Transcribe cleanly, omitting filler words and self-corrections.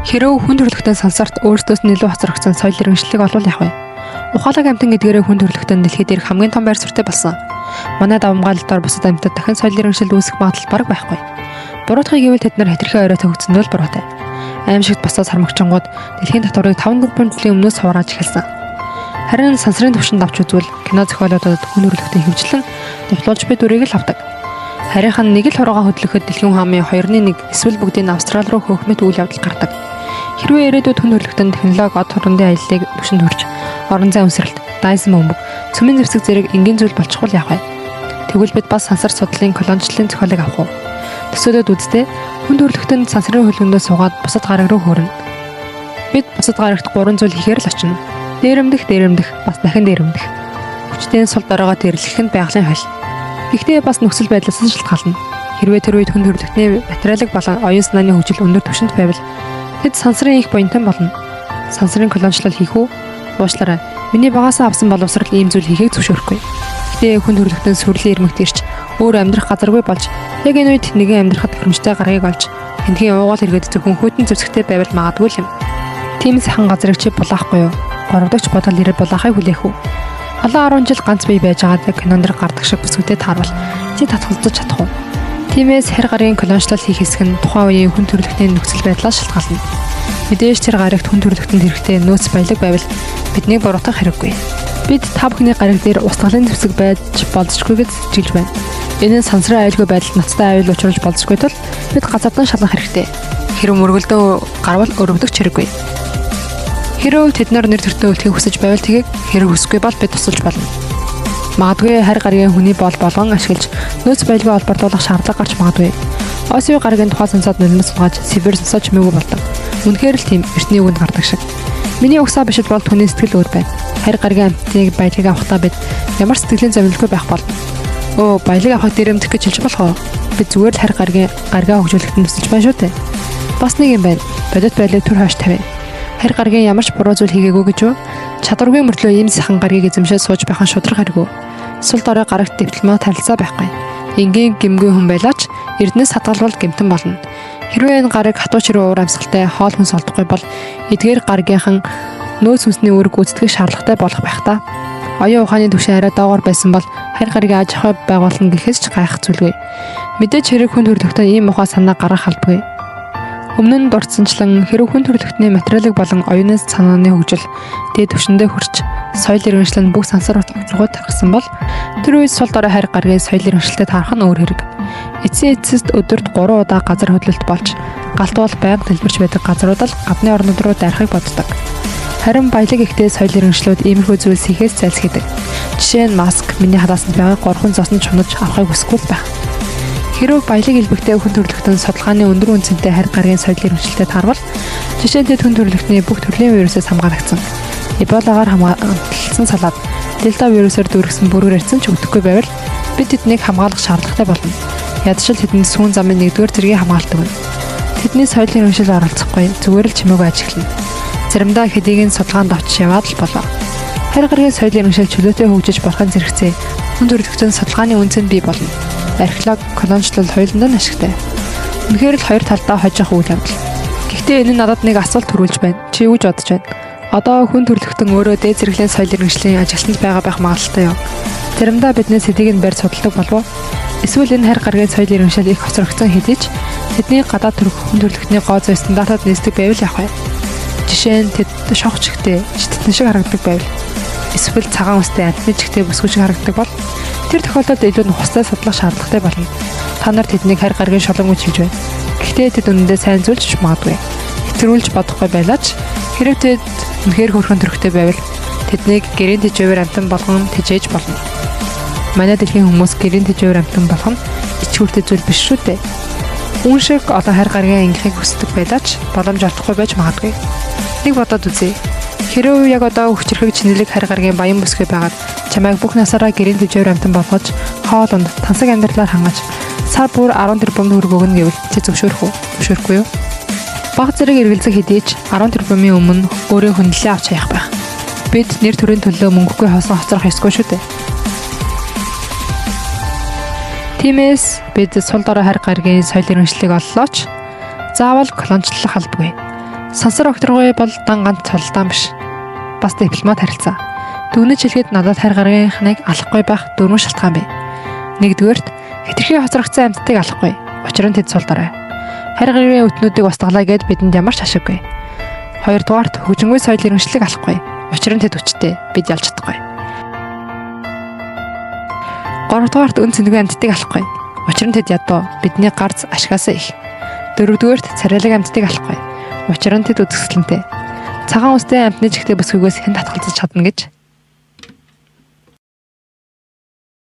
Хэрв хүн төрөлхтөн сансарт өөрсдөөс нь илүү хоцрогдсон соёл иргэншлийг олвол яах вэ? Ухаалаг амьтан гэдгээрээ хүн төрөлхтөн дэлхий дээрх хамгийн том байр суурьтай болсон. Манай давамгайлал дор бусад амьтад дахин соёл иргэншил үүсгэх магадлал бараг байхгүй. Буруутахыг гэвэл тэд нар хэтэрхий орой төгсөндөө л буруутай. Аимшигт босоод сармагчингууд дэлхийн татварыг 5 тэрбум жилийн өмнөөс хуварааж эхэлсэн. Харин сансрын түвшинд авч үзвэл кино зохиолуудад хүн төрөлхтөн хөвчлэн довтлуулж буй дүрийг л авдаг. Харийнх нь нэг л хуруугаа хөдлөхөд дэлхийн хаамын 2-ны 1 эсвэл бүгдийг нь Австрали руу хөөх мэт үйл явдал гардаг. Хэрвээ ирээдүйд хүн төрөлхтөн технологи од хурандын аяллыг түвшинд хүрч орон зай өмсрэлт, Dyson бөмбөг, цөмийн зэвсэг зэрэг энгийн зүйл болчихвол яах вэ? Тэгвэл бид бас сансар судлалын колоничлалын зохиолыг авах уу? Төсөөлөд үз дээ, хүн төрөлхтөнд сансрын хөлгөндөө суугаад бусад гараг руу хөөрнө. Бид бусад гарагт гурван зүйл хийхээр л очино. Дээрэмдэх, дээрэмдэх, бас дахин дээрэмдэх. Хүчтэй сул доройгоо тэрлэх нь байгалийн хууль. Гэхдээ бас нөхцөл байдлаас нь шалтгаална. Хэрвээ тэр үед хүн төрөлхтний материалыг болон оюун санааны хөгжил өндөр түвшинд байвал тэд сансрын их буянтан болно. Сансрын колоничлал хийх үү? Уучлаарай. Миний багаасаа авсан боловсрол ийм зүйл хийхийг зөвшөөрөхгүй. Гэхдээ хүн төрөлхтөн сүрлийн ирмэгт ирч өөр амьдрах газаргүй болж яг энэ үед нэгэн амьдрахад тохиромжтой гарагийг олж тентхийн уугуул иргэд зөвхөн хүйтэн зэвсэгтэй байвал магадгүй л юм. Тийм сайхан газрыг чи булаахгүй юу? Гурав дахь бодол ирээд булаахыг хүлээх үү? Олон 10 жил ганц бие байж байгаад кинон дэр гардаг шиг бүсгүйтэй таарвал чи татгалзаж чадах уу? Тиймээс хэр гарагийн колоничлал хийх хэсэг нь тухайн үеийн хүн төрөлхтний нөхцөл байдлаас шалтгаална. Мэдээж тэр гарагт хүн төрөлхтөнд хэрэгтэй нөөц баялаг байвал биднийг буруутгах хэрэггүй. Бид та бүхний гараг дээр устгалын зэвсэг байж болзошгүй гэж сэтгэж байна. Энэ нь сансрын аюулгүй байдалд ноцтой аюул учруулж болзошгүй тул бид газардан шалгах хэрэгтэй. Хэрэв мөргөлдөө гарвал өрөвдөх хэрэггүй. Хэрв тэд нар нэр төртөө үлдэхийг хүсэж байвал тэгийг, хэрв хүсэхгүй бол бид тусалж болно. Магадгүй харь гарагийн хүний боол болгон ашиглаж нөөц баялгаа олборлуулах шаардлага гарч магадгүй. Осио гарагийн тухай сонсоод нулимс сунгааж Сибирь сонсоод чимээгүй болдог. Үнэхээр л тийм эртний үгэнд гардаг шиг. Миний угсаа бишид бол түүний сэтгэл өөр байна. Харь гарагийн амьтдыг баялагийг авахдаа бид ямар сэтгэлийн зовнилгүй байх болно. Өө, баялаг авахыг дээрэмдэх гэж хэлж болох уу? Бид зүгээр л харь гарагийн гаригаа хөгжүүлэхэд нь тусалж байна шүү дээ. Бас нэг юм байна. Бодит байдлыг түр хойш тавина. Харь гарагийн ямар ч буруу зүйл хийгээгүй гэж юу? Чадваргүй мөртлөө ийм сайхан гарагийг эзэмшээд сууж байх нь шударга хэрэгүү. Сул дорой гарагт дипломат харилцаа байхгүй. Энгийн гэмгүй хүн байлаа ч эрдэнэс хадгалбал гэмтэн болно. Хэрвээ энэ гараг хатуу чирүү уур амьсгалтай хоол хүнс олдохгүй бол эдгээр гаргийнхан нөөц хүнсний үүрэг гүйцэтгэх шаардлагатай болох байх та. Оюун ухааны түвшин арай доогоор байсан бол харь гарагийн аж ахуй байгуулна гэхээс ч гайхах зүйлгүй. Мэдээж хэрэг хүн төрөлхтөн ийм ухаан санаа гаргах албагүй. Өмнө нь дурдсанчлан хэрэг хүн төрөлхтний материалыг болон оюуны санааны хөгжил дээд түвшиндээ хүрч соёл иргэншил нь бүх сансар руу тархсан бол тэр үед сул дорой харь гарагийн соёл иргэншилтэд таарах нь өөр хэрэг. Эцсийн эцэст өдөрт 3 удаа газар хөдлөлт болж галт уул байнга дэлбэрч байдаг газрууд л гадны орнууд руу дайрахыг боддог. Харин баялаг ихтэй соёл иргэншлүүд иймэрхүү зүйлс хийхээс зайлсхийдэг. Жишээ нь маск миний хадаасанд байгаа 3 зоосонд чунаж авахыг хүсэхгүй л байх. Хэрвээ баялаг элбэгтэй хүн төрөлхтөн судалгааны өндөр үнцэнтэй харь гарагийн соёл иргэншилтэд таарвал жишээ нь тэд хүн төрөлхтний бүх төрлийн вирусээс хамгаалагдсан. Эболагаар хамгаалсан салаад дельта вирусаар дүүргэсэн бүргээр арьсан ч өгдөхгүй байвал бид тэднийг хамгаалах шаардлагатай болно. Ядчил тэдэнд сүүн замын нэгдүгээр зэргийн хамгаалалт өгнө. Тэдний соёл иргэншил оролцохгүй, зүгээр л чимээгүй ажиглана. Заримдаа хэдийг нь судалгаанд авч яваад л болоо. Харь гарагийн соёл иргэншил чөлөөтэй хөгжиж болохын зэрэгцээ хүн төрөлхтөн судалгааны үнц нь бий болно. Археолог, колоничлал хоёуланд нь ашигтай. Үнэхээр л хоёр талдаа хожих үйл явдал. Гэхдээ энэ нь надад нэг асуулт төрүүлж байна. Чи юу гэж бодож байна? Одоо хүн төрөлхтөн өөрөө дээд зэрэглэлийн соёл иргэншлийн ажилтнанд байгаа байх магадлалтай юу? Заримдаа биднээс хэдийг нь барьж судалдаг болов уу? Эсвэл энэ харь гарагийн соёл иргэншил их хоцрогдсон хэдий ч тэдний гадаад төрөх хүн төрөлхтний гоо зүй стандартад нийцдэг байвал яах вэ? Жишээ нь тэд шонх чигтээ, читтэн шиг харагддаг байвал эсвэл цагаан үстэй амьтны чигтээ бүсгүй шиг харагддаг бол тэр тохиолдолд илүү нухацтай судлах шаардлагатай болно. Та нар тэднийг харь гарагийн шолон гэж хэлж байна. Гэхдээ тэд үнэндээ сайн зүйлч магадгүй. Хэтрүүлж бодохгүй байлаа ч хэрэг тэд үнэхээр хөөрхөн төрхтэй байвал тэднийг гэрийн тэжээвэр амьтан болгон тэжээж болно. Манай дэлхийн хүмүүс гэрийн тэжээвэр амьтан болох нь ичгүүртэй зүйл биш шүү дээ. Үүн шиг олон харь гарагийн ангихыг хүсдэг байлаа ч боломж олдохгүй байж магадгүй. Нэг бодоод үзье. Хэрвээ яг одоо хүчирхэг чинэлэг харь гарагийн баян бүсгүй байгаад чамайг бүх насаараа гэрийн тэжээвэр амьтан болгож хоол унд тансаг амьдралаар хангаж сар бүр 10 тэрбум төгрөг өгнө гэвэл чи зөвшөөрөх үү? Зөвшөөрөхгүй юу? Баг зэрэг эргэлзэх хэдий ч 10 тэрбумын өмнө өөрийн хүндлэлээ авч хаях байх. Бид нэр төрийн төлөө мөнгөгүй хоосон хоцрох ёсгүй шүү дээ. Тиймээс бид сул дорой харь гарагийн соёл иргэншлийг оллоо ч заавал колоничлох албагүй. Сансар огторгуй бол дан ганц цоллодаан биш. Бас дипломат харилцаа. Дүгнэж хэлэхэд надад хайр гаргийнхныг алахгүй байх дөрвөн шалтгаан бий. Нэгдүгээрт хэтэрхий хоцрогдсон амьтдыг алахгүй. Учир нь тэд сул дорой. Хайр гаргийн үтнүүдийг устгалаа гэд бидэнд ямар ч ашиггүй. Хоёрдугаарт хөгжингүй соёл иргэншлийг алахгүй. Учир нь тэд хүчтэй. Бид ялж чадахгүй. Гуравдугаарт үн цэнгүй амьтдыг алахгүй. Учир нь тэд ядуу. Бидний гарц ашгаасаа их. Дөрөвдүгээрт царайлаг амьтдыг алахгүй. Учир нь тэд үзэсгэлэнтэй. Цагаан үстэй амьтны чихтэй бүсгүйгээс хэн татгалзаж чадна гэж.